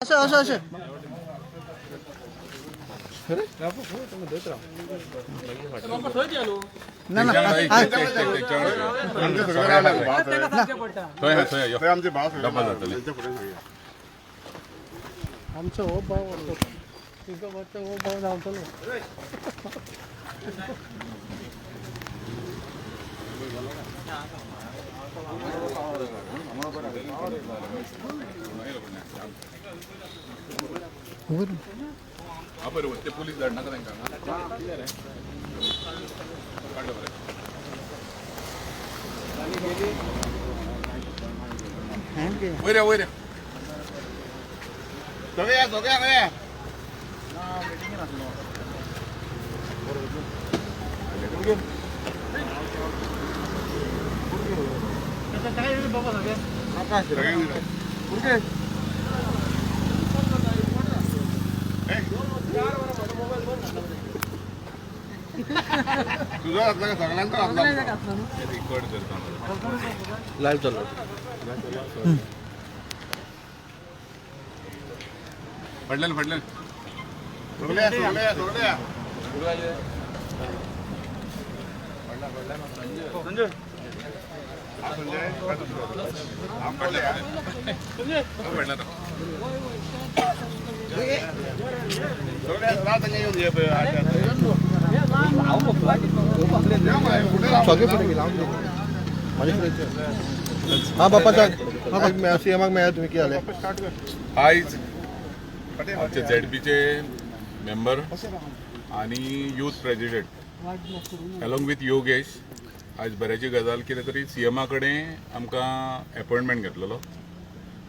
अशें अशें अशें. ना ना. थंय आमचे भाव. आमचो हो भाव तुका वाटता हो भाव धांवतलो. बरोबर, ते पोलीस धाडनाका तांकां. काडलं बरें. वयर या, वयर या. सगळे या, सगळे हांगा या. सगळे वयर या. तुझो घातला का सगळ्यांचा घातला? रेकॉर्ड करता. लाईव्ह चालू. फाटल्यान फाटल्यान सगळे या, सगळे या, सगळे या. हा, संजय, काय दुसरं? हा, फाटल्या. हा, फाटल्यान. सगळे या, रात हांगा येवन ये पळय, आठ आठ. या मरे, फुडें राव. सगळे फुडें गेले, हांव कितें करूं? हा बाप्पा, सांग, सीएमाक मेळ्ळा तुमी, कितें जालें? आयज आमचे झेडपीचे मेंबर आणि youth president along with Yogesh, आयज बऱ्याची गजाल कितें तरी सीएमा कडेन आमकां एपॉयंटमेंट घेतलेलो.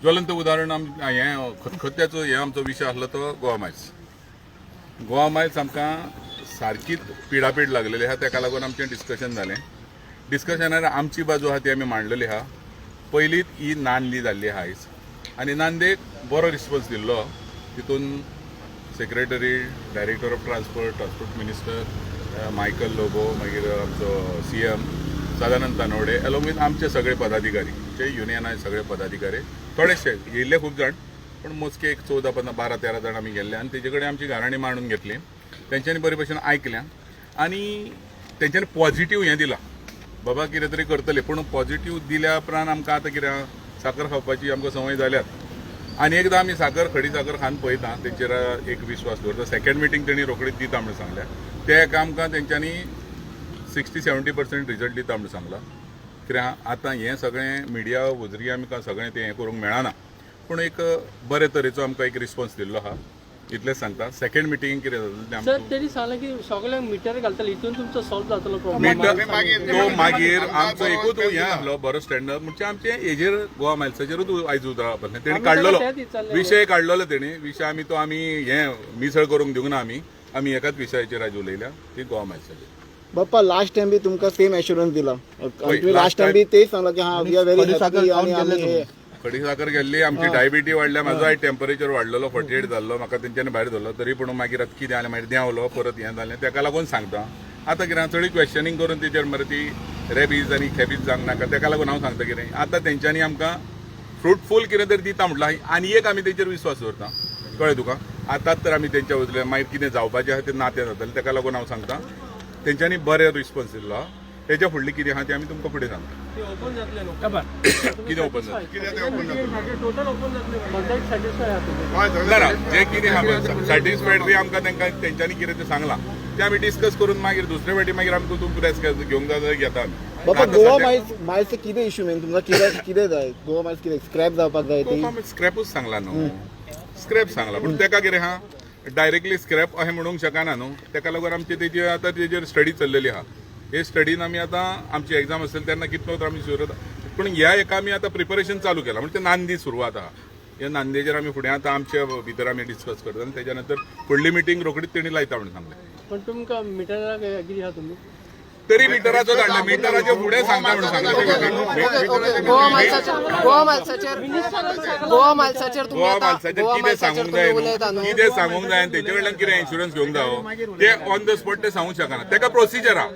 ज्वलंत उदाहरण आम हें खतखत्याचो हें आमचो विशय आसलो तो गोवा मायल्स. गोवा मायल्स आमकां सारकीच पिडापीड लागलेली आहा. तेका लागून आमचें डिस्कशन जालें. डिस्कशनार आमची बाजू आहा ती आमी मांडलेली आहा. पयलींच ही नांदी जाल्ली आहा आयज आनी नांदेक बरो रिस्पॉन्स दिल्लो. तितून secretary, director of transport, transport minister Michael Lobo, मागीर आमचो CM Sadanand Tanwade, along with आमचे सगळे पदाधिकारी जे युनियनाचे सगळे पदाधिकारी, थोडेशे येयल्ले, खूब जाण पण मोजके एक 14 15 12 13 जाण आमी गेल्ले आनी तेजे कडेन आमची गाराणी मांडून घेतली. तेंच्यांनी बरे भशेन आयकलें आनी तेंच्यांनी पॉझिटीव हें दिलां, बाबा कितें तरी करतले. पूण पॉझिटीव दिल्या उपरांत आमकां आतां कितें आहा, साकर खावपाची आमकां संवय जाल्यात आनी एकदां आमी साकर, खडी साकर खावन पळयता, तेंचेर एक विश्वास दवरता. सेकंड मिटींग तेणी रोखडीच दिता म्हणून सांगल्या. ते एका आमकां तेंच्यांनी 60-70% रिजल्ट दिता म्हणून सांगला. कित्याक आतां हें सगळें मिडिया वजरी आमकां सगळें तें हें करूंक मेळना, पूण एक बरे तरेचो आमकां एक रिस्पॉन्स दिल्लो आहा, इतलेंच सांगता. सेकंड मिटींग कितें जातलें तें सर, आमकां तेणी सांगलें की सगळ्यांक मिटर घालतले, हितून तुमचो सॉल्व जातलो प्रॉब्लेम. मिटर तो मागीर आमचो एकूच हें आसलो बरो स्टँडर्ड, म्हणजे आमचे हेजेर गोवा मायल्साचेरूच आयज उदरावप आसलें. तेणी आमी काडलेलो ताका तेंच विचारलें. विशय काडलेलो तेणी. विशय आमी तो आमी हें मिसळ करूंक दिवंक ना. आमी आमी एकाच विशयाचेर आयज उलयल्या, ती गोवा मायल्साचेर. बाप्पा, लास्ट टायम बी तुमकां सेम एश्युरन्स दिला तुम्ही. last last time बी तेच सांगला की हा, we are very खडी साखर हॅपी खावन आणि गेल्ले आमी तुमी. खडी साखर गेल्ली आमची, डायबिटी वाडल्या, म्हाजो आयज टेम्परेचर वाडलेलो, 48 जाल्लो. म्हाका तेंच्यांनी भायर धरलो. तरी पूण मागीर आतां कितें जालें, मागीर देंवलो परत, हें जालें. तेका लागून सांगता, आतां कितें चडूय क्वेश्चनींग करून तेजेर मरे ती रेबीज आनी खेबीज जावंक नाका. तेका लागून हांव सांगता कितें, आतां तेंच्यांनी आमकां फ्रुटफूल कितें तरी दिता म्हटलां आनी एक आमी तेंचेर विस्वास दवरता. कळ्ळें तुका? आतांच तर आमी तेंच्या वचले, मागीर कितें जावपाचें आहा तें नातें जातलें. तेका लागून हांव सांगता, तेंच्यांनी बरें रिस्पॉन्स दिल्लो आहा. तेच्या फुडलें कितें आहा तें आमी तुमकां फुडें सांगता. ते ओपन जातले न्हू? कितें ओपन जातलें? टोटल ओपन जातले, कॉन्ट्रॅक्ट सॅटिस्फाय आहा तुमी? ना ना, जे कितें आहा सॅटिस्फायड आमकां, तांकां तेंच्यांनी कितें तें सांगलां तें आमी डिस्कस करून मागीर दुसरे फावटी मागीर आमकां तुमी प्रेस घेवंक जाय जाल्यार घेता आमी. बाप्पा, आतां गोवा सद्याक मायल्स मायल्स कितें इशू मेन तुमकां? कितें कितें जाय? गोवा मायल्स कितें स्क्रॅप जावपाक जाय ती? आमी स्क्रॅपूच सांगला न्हू, स्क्रॅप सांगला. पूण तेका कितें आहा, डायरेक्टली स्क्रॅप अशें म्हणूंक शकना न्हू. तेका लागून आमची तेजी आतां तेजेर स्टडी चल्लेली आहा. हे स्टडीन आमी आतां आमची एग्जाम आसतली तेन्ना कितलो तर आमी शुअर जाता. पूण ह्या एका आमी आतां प्रिपरेशन चालू केलां, म्हणजे नांदी सुरवात आहा. ह्या नांदेचेर आमी फुडें आतां आमचे भितर आमी डिस्कस करता आनी तेच्या नंतर फुडली मिटींग रोखडीच तेणी लायता म्हणून सांगलें. पण तुमकां मिटराक एग्री आहा तुमी? तरी मिटराचो धाडला. मिटराचे फुडें सांगता म्हणून सांगता. गोवा मालसाचेर, गोवा मालसाचेर, गोवा मालसाचेर तुम्ही गोवा आता मालसाचेर गोवा कितें मालसाचेर सांगूंक तुम्ही जाय उलयता न्हू, न्हू. कितें सांगूंक जाय आनी तेचे कडल्यान कितें इन्शुरन्स घेवंक जावो ते ऑन the spot ते सांगूंक शकना. तेका प्रोसिजर आहा,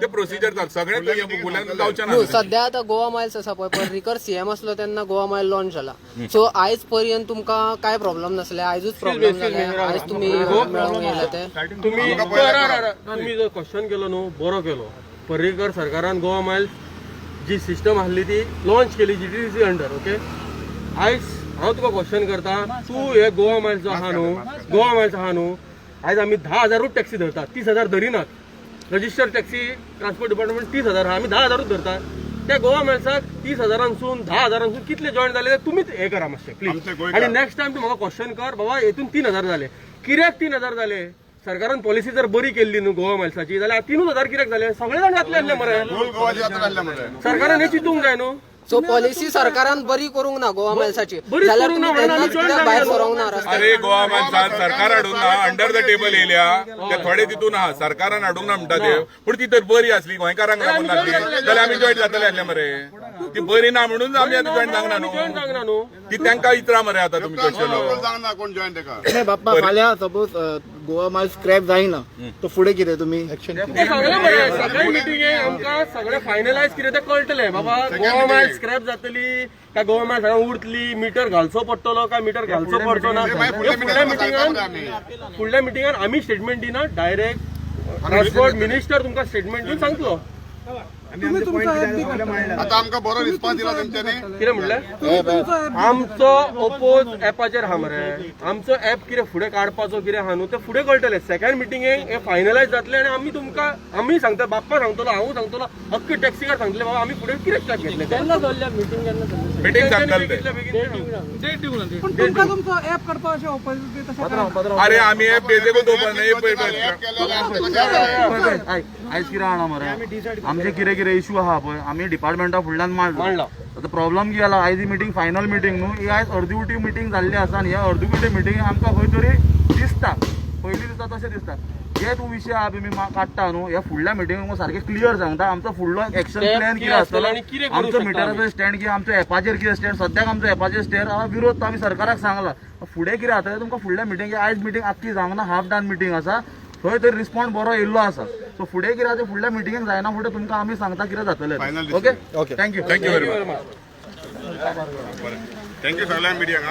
ते प्रोसिजर चाल सगळें तुवें फुल्यान जावचें ना. न्हू, सध्या आता गोवा मायल्स आसा पळय, पर्रीकर सीएम आसलो तेन्ना गोवा मायल लॉन्च जाला. सो आयज पर्यंत तुमकां काय प्रॉब्लम नासले, आयजूच प्रॉब्लम जाले, आयज तुमी मेळोंक येयला ते. तुम्ही तुम्ही जो क्वेश्चन केलो न्हू, बरो केलो. पर्रीकर सरकारान गोवा मायल्स जी सिस्टम आहली ती लॉन्च केली जीटीडीसी अंडर. ओके, आयज हांव तुका क्वेश्चन करता, तूं हे गोवा मायल्स जो आहा न्हू, गोवा मायल्स आहा न्हू, आयज आमी 10,000ूच टॅक्सी धरतात, 30,000 धरिनात. रजिस्टर्ड टॅक्सी ट्रान्सपोर्ट डिपार्टमेंट 30,000 आहा, आमी 10,000ूच धरतात. त्या गोवा मायल्साक 30,000सून 10,000सून कितले जॉयन जाले ते तुमीच हे करा मातशें प्लीज. आनी नेक्स्ट टायम तूं म्हाका क्वेश्चन कर, बाबा हेतून 3,000 जाले कित्याक, 3,000 जाले? सरकारान पॉलिसी जर बरी केल्ली न्हू गोवा मायल्साची जाल्यार 3,000 कित्याक जाले? सगळे जाण जातले आसले मरे. सरकारान हे चिंतूंक जाय न्हू. सो पॉलिसी सरकारान बरी करूंक ना गोवा मायल्साची, बरी जाल्यार करूंक ना तुमी म्हणून आमी तेन्नाच join कित्याक भायर जाले. सरोंक ना रस्त्यार? अरे गोवा मालसान सरकार हाडूंक ना, अंडर the table येयल्या ते थोडे तितून आहा. सरकारान हाडूंक ना म्हणटा ते, पूण ती तर बरी आसली गोंयकारांक लागून नासली जाल्यार आमी जॉयन जातले आसले मरे. ती बरी ना म्हणून आमी आतां जॉयन जावंक ना आमी जॉयन न्हू. जावंक ना न्हू. ती तांकां इतरा मरे आतां तुमी क्वेश्चन. नाही बाप्पा, फाल्यां सपोज गोवा माल स्क्रॅप जायना तो फुडें कितें तुमी? ते सगळें मरे, सगळे मिटिंगे आमकां सगळें फायनलायज कितें तें कळटलें. बाबा गोवा मायल स्क्रॅप जातली काय गोवा मायल सगळें उरतली, मिटर घालचो पडटलो काय मिटर घालचो पडचो ना, हे फुडल्या मिटिंगान आमी स्टेटमेंट दिना. डायरेक्ट ट्रान्सपोर्ट मिनिस्टर तुमकां स्टेटमेंट दिवन सांगतलो. आता आमकां बरो रिस्पॉन्स दिला तेंच्यांनी. कितें म्हणलें? आमचो ओपोज एपाचेर आहा मरे. आमचो एप कितें फुडें काडपाचो कितें आहा न्हू तें फुडें कळटलें. सेकंड मिटिंगेक हें फायनलायज जातलें आनी आमी तुमकां आमी सांगता, बाप्पा सांगतलो, हांव सांगतलो, अख्खे टॅक्सीकार सांगतले बाबा आमी फुडें कितें स्टेप घेतले ते. केन्ना दवरल्या मिटींग, केन्ना दवरल्या? मिटींग सांगताले ते. बेगीन. पण तुमकां तुमचो ऍप काडपा अशें ऑपोजिट तशें काय? अरे आमी हे बेजेकूच ओपन आयज कितें जाणा मरे, आमचे कितें कितें इशू आहा पळय, आमी डिपार्टमेंटा फुडल्यान मांडला. आतां प्रॉब्लम कितें जाला, आयज ही मिटींग फायनल मिटींग न्हू, ही आयज अर्दकुटी मिटींग जाल्ली आसा आनी ह्या अर्दकुटी मिटींग आमकां खंय तरी दिसता, पयलीं दिसता तशें दिसता. जे तूं विशय आहा तुमी काडटा न्हू, ह्या फुडल्या मिटींग सारकें क्लियर सांगता आमचो फुडलो एक्शन Step plan कितें कितें आसतलो आसतलो आनी कितें करूं आमचो शकता मिटराचो स्टँड कितें, आमचो एपाचेर कितें स्टँड. सद्याक आमचो एपाचेर स्टँड आहा, विरोध तो आमी सरकाराक सांगला. फुडें कितें जातलें तुमकां फुडल्या मिटींग, आयज मिटींग आख्खी जावंक ना, हाफ डन मिटींग आसा, थंय तरी रिस्पॉन्स बरो येयल्लो आसा. सो फुडें कितें जाता फुडल्या मिटिंगेक जायना फुडें तुमकां आमी सांगता कितें जातलें. Okay, okay, thank you. Thank you very much. Thank you सगळ्या मिडियांक.